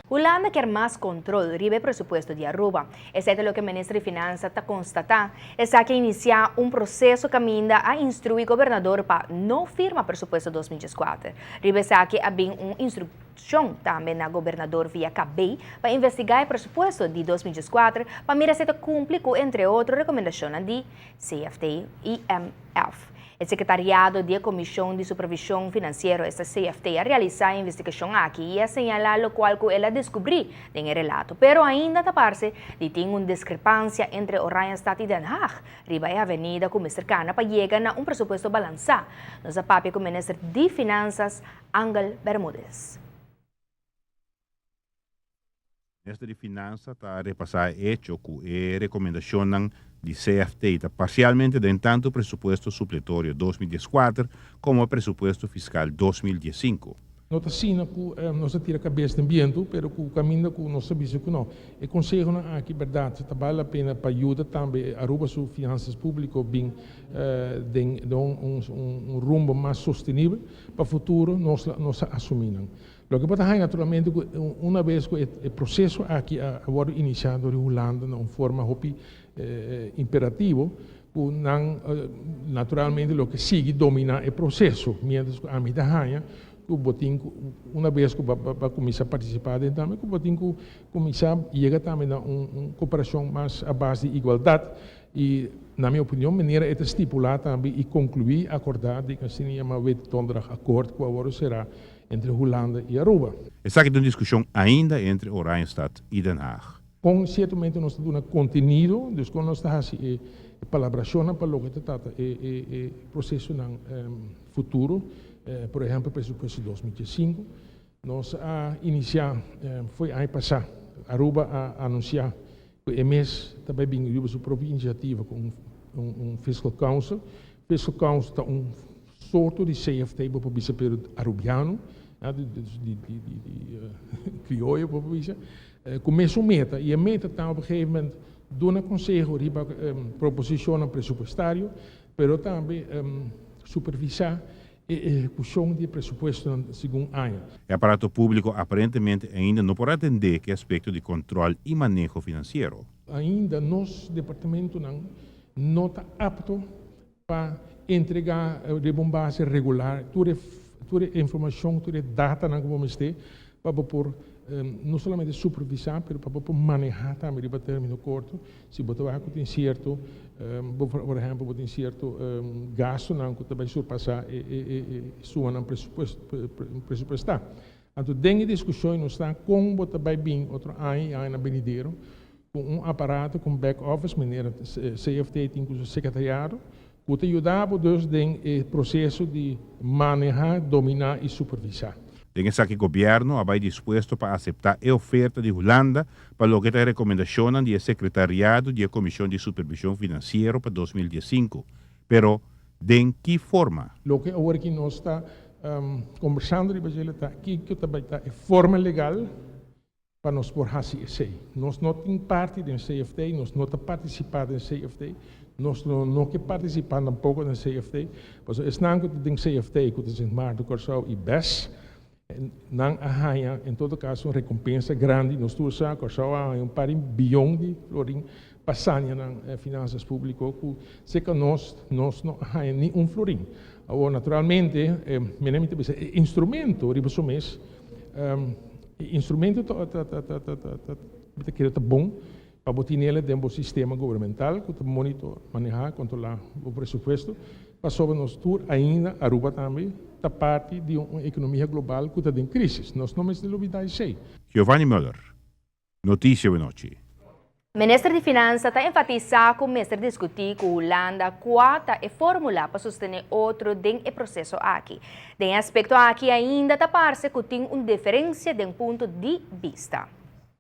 Hulanda kier mas control riba e presupuesto di Aruba. Esey ta loke Minister di Finansa ta constata. Esaki a inicia un proceso caminda a instrui Gobernador pa no firma presupuesto 2014. Riba esaki a bin un instruccion tambe na Gobernador via KB pa investiga e presupuesto di 2014 pa mira si ta cumpli cu entre otro recomendacionnan di CFT y IMF. E sekretariado di e Komishon di Supervishon Finansiero, esta CFT, a realisá e investigashon aki i a señalá lokual ku el a deskubrí den e relato. Pero ainda ta parse di tin un diskrepansia entre Oranjestad i Den Haag riba e avenida ku mester kana pa yega na un presupuesto balansá. Nos a papia ku Minister di Finansas, Angel Bermudez. Minister di Finansa ta repasá e echo ku e rekomendashonnan di CFT ta parsialmente den tantu presupuesto supletorio 2014 komo e presupuesto fiskal 2015. No ta asina ku nos ta tira kabes den bientu, pero ku kaminda ku nos ta bisa ku no. E konsehonan aki bèrdat ta bal la pena pa yuda tambe Aruba su finansas públiko bin den un rumbo mas sostenibel pa futuro, nos nos a asumí nan. Loke bo ta haña naturalmente ku una bes ku e proseso aki a wòrdu inisiá dor di Hulanda na un forma hopi imperativo, ku nan naturalmente lo ke sigui dominá e proseso, miéntras ku ami ta haña ku bo tin ku una bes ku bo a kuminsá partisipá den tambe ku bo tin ku kuminsá yega tambe na un koperashon mas a base di igualdat i na mi opinion manera e ta stipulá tambe i konkluí akordá den asina yamá Wit Donderdag Akkoord ku a wòrdu será entre Hulanda i Aruba. Esaki ta un diskushon ainda entre Oranjestad i Den Haag. Kon siertamente nos ta duna kontenido, dus kon nos ta hasi e palabrashonnan pa loke ta trata e prosesonan futuro, por ehèmpel presupuesto 2015. Nos a inisiá fo'i aña pasá, Aruba a anunsiá ku e mes ta bai bin riba su propio inisiativa ku un Fiscal Council. Fiscal Council ta un Sorto di CFT bo por bisa pero Arubiano, di di crioyo bo por bisa, cu mesun meta. Y e meta ta op een gegeven moment duna conseho riba proposicionnan presupuestario, pero tambe supervisa e ehecucion di e presupuestonan segun aña. E aparato públiko aparentemente ainda no por atendé ku e aspekto di kòntròl i maneho finansiero. Ainda nos departamentonan no ta apto Pa entregá riba un base regular tur e tur e informashon, tur e datanan ku bo mester pa bo por no solamente supervisá pero pa bo por manehá tambe riba término korto. Si bo ta wak ku tin sierto bo por ehèmpel bo tin sierto gastunan ku ta bai surpasá e e e sumanan presupuestá. Anto den e diskushon nos ta kon bo ta bai bin otro aña i añanan benidero ku un aparato ku un back office manera CFT tin ku su sekretariado ku ta yuda bo dus den e proseso di maneha, domina i supervisa. Den esaki gobièrnu a bai dispuesto pa aseptá e oferta di Hulanda pa loke ta e rekomendashonnan di e sekretariado di e Komishon di Supervishon Finansiero pa 2015. Pero den ki forma? Loke awor aki nos ta kombersando riba dje ta kiko ta bai ta e forma legal pa nos por hasi esei. Nos no tin parti den CFT, nos no ta partisipá den CFT, nos lo no ke partisipá tampoko den CFT, pasobra esnan ku ta den CFT, ku ta Sint Maarten, Kòrsou i bes, nan a haña en todo kaso un rekompensa grandi. Nos tur sa, Kòrsou a haña un par di biyon di florin pa sania nan finansas públiko, ku serka nos, nos no a haña ni un florin. Awor, naturalmente, mene mi ta bisa, e instrumento riba su mes, E instrumento ta ta ta ta ta ta ta mi ta kere ta bon pa bo tinele den bo sistema gubernamental ku ta monitor, maneha, kontrola bo presupuesto, pasobra nos tur ainda, Aruba tambe, ta parti di un ekonomia global ku ta den krisis. Nos no mester lubida esei. Giovanni Muller, Noticia Wenochi. Minister di Finansa ta enfatisá ku mester diskutí ku Hulanda kua ta e fórmula pa sostené otro den e proseso aki. Den e aspekto aki ainda ta parse ku tin un diferensia den punto di bista.